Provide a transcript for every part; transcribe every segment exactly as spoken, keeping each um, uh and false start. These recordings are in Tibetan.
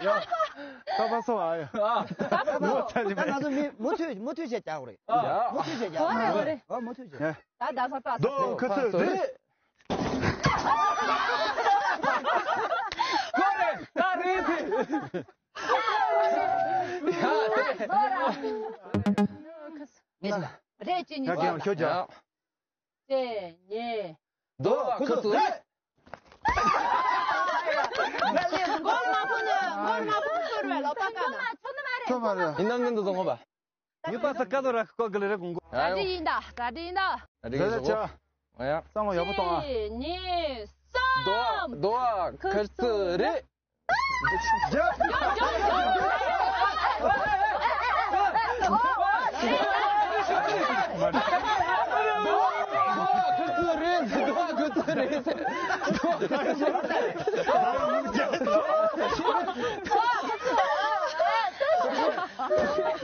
ཡ། ད་པ་སོ་ཨ་ཡ། ད་ང་ཚོ་མི་མུ་མཐུད་མུ་མཐུད་བྱས་རྒྱག་དགོས་རེད། ཡ། མུ་མཐུད་བྱས་རྒྱག་དགོས་རེད། ཨོ་མུ་མཐུད་བྱས། ཡ། ད་ད་ས་ད་ས། དོ་ཁ་ཚོད་རེད། ཁོ་རེད་ད་རེད་དེ། ཡ། རེད་ཅི་ནི་ཡ། ཁྱོད་ཀྱང་ཁྱོད་ཀྱང་། ཅེ་ཉེ། དོ་ཁ་ཚོད་རེད། མགོ་མ་ཕུ་ནི་མགོ་མ་ཕུ་ནི་ལོ་ཏ་ཀ་ན། ཚོ་ནི་མ་རེད། ཚོ་མ་རེད། ཡིན་ནམ་ནི་འདུག་ཚོ་ངོ་བ། ཡུ་པ་ས་ཀ་དོ་ར་ཁོ་གི་ལི་རེ་གུང་གོ། ད་འདི་ཡིན་ད། ད་འདི་ཡིན་ད། ད་འདི་ཡིན་ད། ཨ་ཡ། བསམ་བློ་ཡག་པོ་གཏོང་ཨ། གཅིག་གཉིས་གསུམ། དོ་དོ་ཁ་ཚོད་རེད།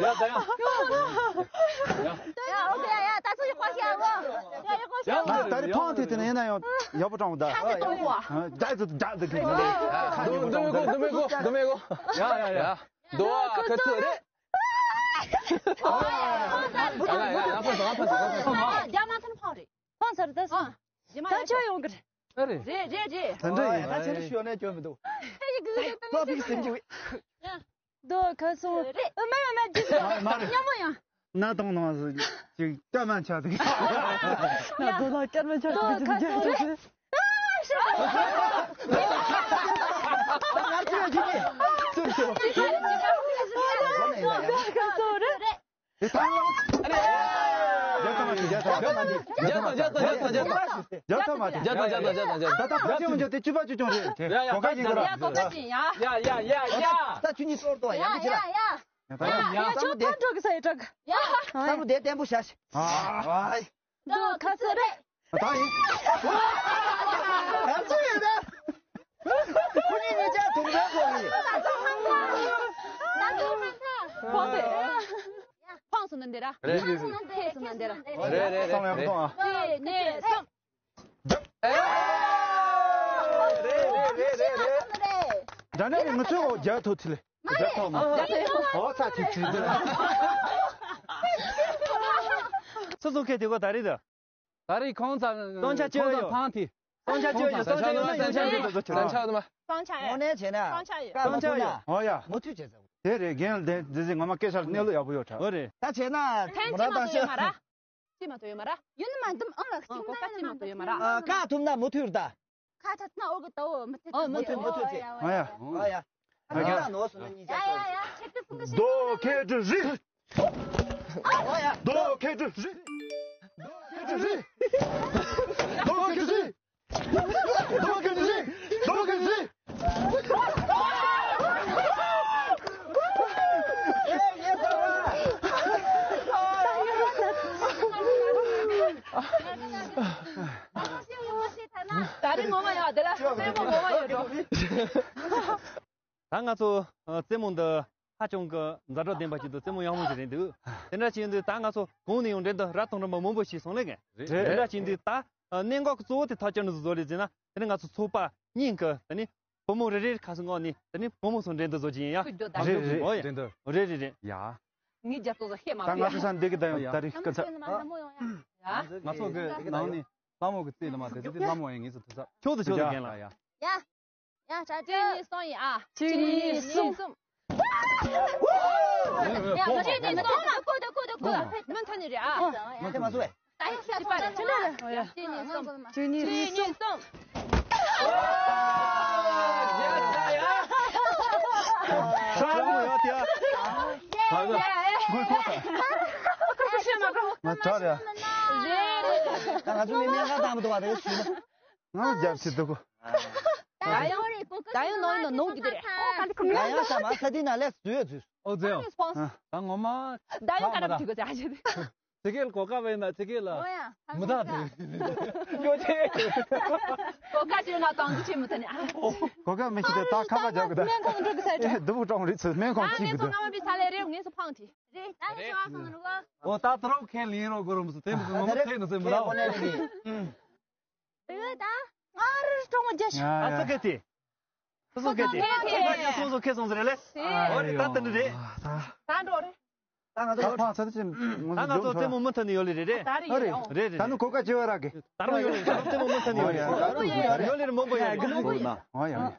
ཡ་ད་ཡ། ཡ་ཨོ་ཁེ་ཡ་ཡ་ད་ཚོ་ཡི་ཁོ་ཤ་བོ། ཡ་ཡི་ཁོ་ཤ་བོ། ད་རེས་ཕང་ཐེ་ཐེ་ནས་ཡིན་ན་ཡང་ཡག་པོ་དྲང་བོ་ད། ཁ་ཤ་གཏོང་བོ། ད་ཚོ་ད་ཚོ་གི་ནས། འདུ་མི་གོ་འདུ་མི་གོ་འདུ་མི་གོ། ཡ་ཡ་ཡ། འདུ་བ་ཁ་ཚོད་རེད། ཡ་ཡ་ཡ། ཕང་སོང་ཕང་སོང་ཕང་སོང་། རྒྱ་མ་ཐོན་ཕང་རེད། ཕང་ཚར་ད་སོང་། ད་ཆོས་ཡོང་གི་རེད། རེད་རེད་རེད། དེ་འདྲ་ཡིན། ང་ཆེ་ནི་ཤོད་ནས་སྐྱོན་མི་འདུག་ཨེ་ཡི་གི་ལི་ཏོ་ཕིག་སེམས་ཀྱི་འདུག་ཁ་སོང་། རེད། མ་མ་མ་ཅི་མ་མ་རེད། ཉམས་མོ་ཡང་། ན་དང་ནང་ཅིག་སྐྱ་མ་ཆ་ཟིག་ན་དོ་ལ་སྐྱ་མ་ཆ་ཟིག་ཅི་ཟིག་ང་ཚོས་ཅི་ནས་ཁ་སོང་རེད། ཕངས་སོང་ན་འདི་ར། རེད་རེད། ཕངས་སོང་ན་འདི་ར། རེད་རེད། བསམ་ཡག་པོ་གཏོང་ཨ། གཅིག་གཉིས་གསུམ། རེད་རེད་རེད་རེད། འདྲ་ནས་ང་ཚོས་འོ་རྒྱ་ཐོ་ཐི་ལེ། རྒྱ་ཐོ་མ། འོ་ཚ་ཐི་ཐི་ཐི། སོ་སོ་ཁེ་དེ་གོ་ད་རེད་ད། ད་རེས་ཁོང་ཚ་སྟོང་ཆ་བཅོ་ཡོད། ཕང་ཐི། སྟོང་ཆ་བཅོ་ཡོད། སྟོང་ཆ་ཡོད་ན་སྟོང་ཆ་ཡོད། སྟོང་ཆ་ཡོད་ན། སྟོང་ཆ་ཡོད། དངོས་གནས་བྱས་ན་སྟོང་ཆ་ཡོད། ཀ་སྟོང་ཆ་ཡོད། ཨོ་ཡ། མུ་མཐུད་བྱས་ཟེར། དེ་རེད། རྒན་ལ་དེ་འདི་ཟིག་ངོ་མ་སྐད་ཆ་གནས་ལུགས་ཡག་པོ་ཡོད་དྲ། ཨོ་རེད། ད་བྱས་ན་ཕན་ཅི་མ་གཏོགས་ཡོད་མ་ར། ཅི་མ་གཏོགས་ཡོད་མ་ར། ཡོད་ནི་མ་འདུམ་ཨང་ལ་གཅིག་ན་ཡོད་ན་མ་འདུམ་ཨང་ལ། ཀ་ཐུབ་ན་མུ་མཐུད་ར་ད། ཁ་ཐད་ན་ཨོ་གི་ཏའོ་མི་ཐད། ཨོ་མུ་མཐུད་མུ་མཐུད་བྱས། ཨོ་ཡ། ཨོ་ཡ། ཨ་ནི་ད་ནོར་སོང་ན་གཉིས་ཆ་ཡ་ཡ་ཡ། ཁྱེད་ཚོ་ཀུན་ཤེས། རྡོ་ཁེ་ཏྲི་རི། རྡོ་ཁེ་ཏྲི་རི། རྡོ་ཁེ་ཏྲི་རི། རྡོ་ཁེ་ཏྲི་རི། རྡོ་ཁེ་ཏྲི་རི། རྡོ་ཁེ་ཏྲི་རི། ད་རེས་ངོ་མ་ཡོད་དེ་ལ་སེམས་པ་ངོ་མ་ཡོད་འགྲོ། ད་ང་ཚོ་ཨ་རྩེད་མོ་འདི་ཧ་ཅང་གི་ཛ་དྲག་ལྡན་པ་ཞིག་འདུག་རྩེད་མོ་ཡག་མོ་ཞིག་རེད་འདུག་དེ་འདྲ་བྱས་དུས་ད་ང་ཚོ་གོང་ནས་ཡང་འགྲན་བསྡུར་རབ་དང་རིམ་པ་མང་པོ་ཞིག་སོང་ལེ་གས། རེད། དེ་འདྲ་བྱས་དུས་ད་ཨ་གནད་འགག་གི་གཙོ་བོ་དེ་ཐག་བཅད་ནས་བཟོ་རེད་ཟེར་ན། དེ་ནི་ང་ཚོ་ཚོགས་པ་གཉིས་ཀྱི་དེ་ནི་བུ་མོ་རེ་རེ་ཁ་སང་ངོགས་ནས་དེ་ནི་བུ་མོ་ཚོ་འགྲན་བསྡུར་བཟོ་གི་ཡིན་ཡ། ཁུ་རྒྱོ་ད། རེད་རེད། ཨོ་ཡ། འགྲན་བསྡུར། རེད་རེད་རེད། ཡ། ངའི་རྒྱ་ཚོགས་ཚོ་ཤེས་མ་ད་ང་ཚོ་ས་འདི་གི་ད་ཡང་ད་རེས་སྐད་ཆ། ཡ། ང་ཚོ་གི་ནང་ནས་ལྷ་མོ་གི་རྩེད་ལ་མ་དེ་ཚོ་དེ་ལྷ་མོ་ཡང་ངེས་སུ་ཐུབ་ས། ཁྱོད་དུ་ཁྱོད་དུ་རྒན་ལ། ཡ། ཡ། ཡ། ད་གཅིག་གཉིས་གསུམ་ཡིན་ཨ། གཅིག་གཉིས་གསུམ། ཡ། གཅིག་གཉིས་གསུམ། ཁོ་དང་ཁོ་དང་ཁོ་དང་། མུ་མཐུད་ནས་རེད་ཨ། ཡ། དེ་མ་བཟོ་བས། ད་ཡ་ཤ་པ་རེད། གཅིག་གཉིས་གསུམ། གཅིག་གཉིས་གསུམ། ས་རུ་ཡ་དེ་ཡ། ས་རུ། ང་ཚོ་ནི་གནས་ཁང་དང་མི་འདུག་བ་རེད་ཞུས་ན། ང་རྒྱབ་ཕྱི་འདུག་གོ། ད་ཡང་ད་ཡང་ནོར་ཡིན་ན་ནོར་གི་དེ་རེད། ད་ཡང་ས་མ་ས་དེ་ན་ལས་བཟོས་བཟོས། ཨོ་ཛེ། ཨོ་ད་ངོ་མ་ད་ཡང་ཀ་རབ་ཐུག་གི་ཟེར་ཨ་ཅེ། ཙི་གེ་ལ་གོ་སྐབས་ཡིན་ན་ཙི་གེ་ལ་ཨོ་ཡ། མུ་ད་དེ་ཡོ་ཅེ། གོ་སྐབས་ཅིག་ན་དང་དུ་ཆེ་མུ་ད་ནི་ཨ། གོ་སྐབས་མི་ཤེས་ཏེ་ད་ཁ་པ་རྒྱབ་གི་ད། སྨན་ཁང་འགྲོ་གི་ཟེར་ཨེ་ཏེ། སྡུག་གྲོང་རེད་ཚོད་སྨན་ཁང་ཨ་གཅིག་ངེད་གི་ཚོ་ད། སྔ་མ་བི་ས་ལེ་རེ་ངེད་ཚོ་ཕང་ཐི། རེད་ད་ནི་ཤ་བ་སང་རུ་གོ། ཨོ་ད་ད་རོ་ཁས་ལེན་རོ་གོ་རོ་མུ་སུ་དེ་མུ་སུ་ངོ་མ་ཚེ་ནུ་སེ་མུ་ད་ཨོ། དེ་ད་ང་རུ་གྲོང་མོ་རྒྱ་ཤ། ཨ་ཙི་གེ་ཏི། སོ་སོ་གེ་ཏི། ཁོ་ཁ་ཅིག་སོ་སོ་ཁེ་སོང་ཟེར་རེད་ལེ། ཨོ་རེད་ད་དེ་འདྲ་རེད། ད་འགྲོ་རེད། ད་ང་ཚོ་ད་ཕ་ཚ་དེ་ཅིན་ད་ང་ཚོ་རྩེད་མོ་མུ་མཐུད་ནས་ཡོད་ལེ་རེད་རེད། ད་རེད་རེད། རེད་རེད། ད་ནི་གོ་ཀ་ཅེ་བ་ར་གེ། ད་རུང་ཡོད་ལེ་རྩེད་མོ་མུ་མཐུད་ནས་ཡོད་ལེ། ཡོད་ལེ་རེད་མོ་པོ་ཡོད་ལེ། ཨོ་ཡ།